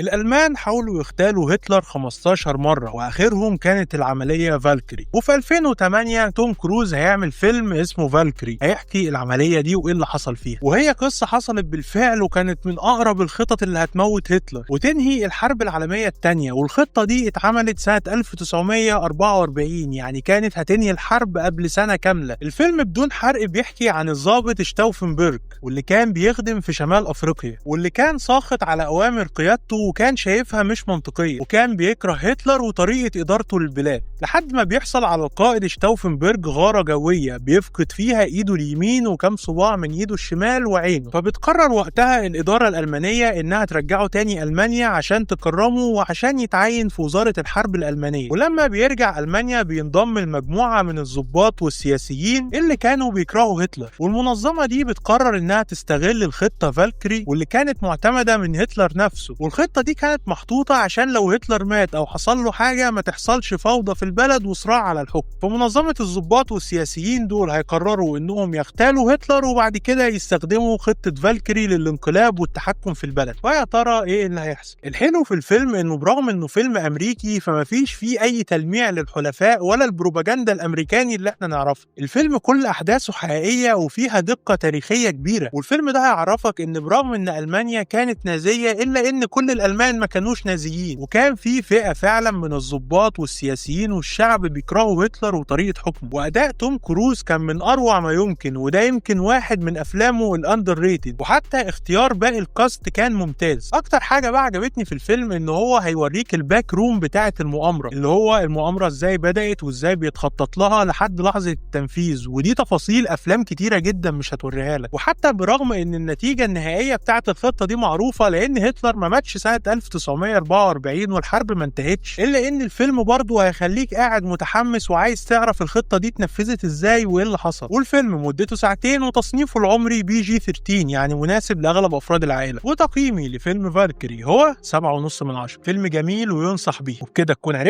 الألمان حاولوا يغتالوا هتلر 15 مرة، وآخرهم كانت العملية فالكري. وفي 2008 توم كروز هيعمل فيلم اسمه فالكري، هيحكي العملية دي وإيه اللي حصل فيها، وهي قصة حصلت بالفعل وكانت من أقرب الخطط اللي هتموت هتلر وتنهي الحرب العالمية الثانية. والخطة دي اتعملت سنة 1944، يعني كانت هتنهي الحرب قبل سنة كاملة. الفيلم بدون حرق بيحكي عن الضابط شتاوفنبرج، واللي كان بيخدم في شمال أفريقيا، واللي كان ساخط على أوامر قيادته وكان شايفها مش منطقية، وكان بيكره هتلر وطريقة إدارته للبلاد، لحد ما بيحصل على القائد شتاوفنبرج غارة جوية بيفقد فيها إيده اليمين وكم صباع من إيده الشمال وعينه. فبتقرر وقتها الإدارة الألمانية إنها ترجعه تاني ألمانيا عشان تكرمه وعشان يتعين في وزارة الحرب الألمانية. ولما بيرجع ألمانيا بينضم لمجموعة من الضباط والسياسيين اللي كانوا بيكرهوا هتلر، والمنظمة دي بتقرر إنها تستغل الخطة فالكري واللي كانت معتمدة من هتلر نفسه. والخطة دي كانت محطوطة عشان لو هتلر مات أو حصل له حاجة ما تحصلش فوضى في البلد وصراع على الحكم. فمنظمة الضباط والسياسيين دول هيقرروا إنهم يغتالوا هتلر وبعد كده يستخدموا خطة فالكري للانقلاب والتحكم في البلد. ويا ترى إيه اللي هيحصل؟ الحلو في الفيلم إنه برغم إنه فيلم أمريكي فما فيش فيه أي تلميع للحلفاء ولا البروباجندا الأمريكاني اللي احنا نعرفه. الفيلم كل أحداثه حقيقية وفيها دقة تاريخية كبيرة. والفيلم ده هيعرفك إن برغم إن ألمانيا كانت نازية إلا إن كل الألمان ما كانوش نازيين، وكان في فئة فعلا من الضباط والسياسيين والشعب بيكرهوا هتلر وطريقة حكمه. وأداء توم كروز كان من أروع ما يمكن، وده يمكن واحد من أفلامه ال underrated، وحتى اختيار باقي ال cast كان ممتاز. أكتر حاجة بقى عجبتني في الفيلم إن هو هيوريك ال back room بتاعة المؤامرة، اللي هو المؤامرة إزاي بدأت وإزاي بيتخطط لها لحد لحظة التنفيذ، ودي تفاصيل أفلام كتيرة جدا مش هتوريها لك. وحتى برغم إن النتيجة النهائية بتاعة الخطة دي معروفة لأن هتلر ما ماتش سنة 1944 والحرب ما انتهتش، إلا إن الفيلم برضه هيخليك قاعد متحمس وعايز تعرف الخطة دي اتنفذت إزاي وإيه اللي حصل. والفيلم مدته ساعتين وتصنيفه العمري PG 13، يعني مناسب لأغلب أفراد العائلة. وتقييمي لفيلم فالكري هو 7.5 من 10. فيلم جميل وينصح بيه. وبكده تكون عرفت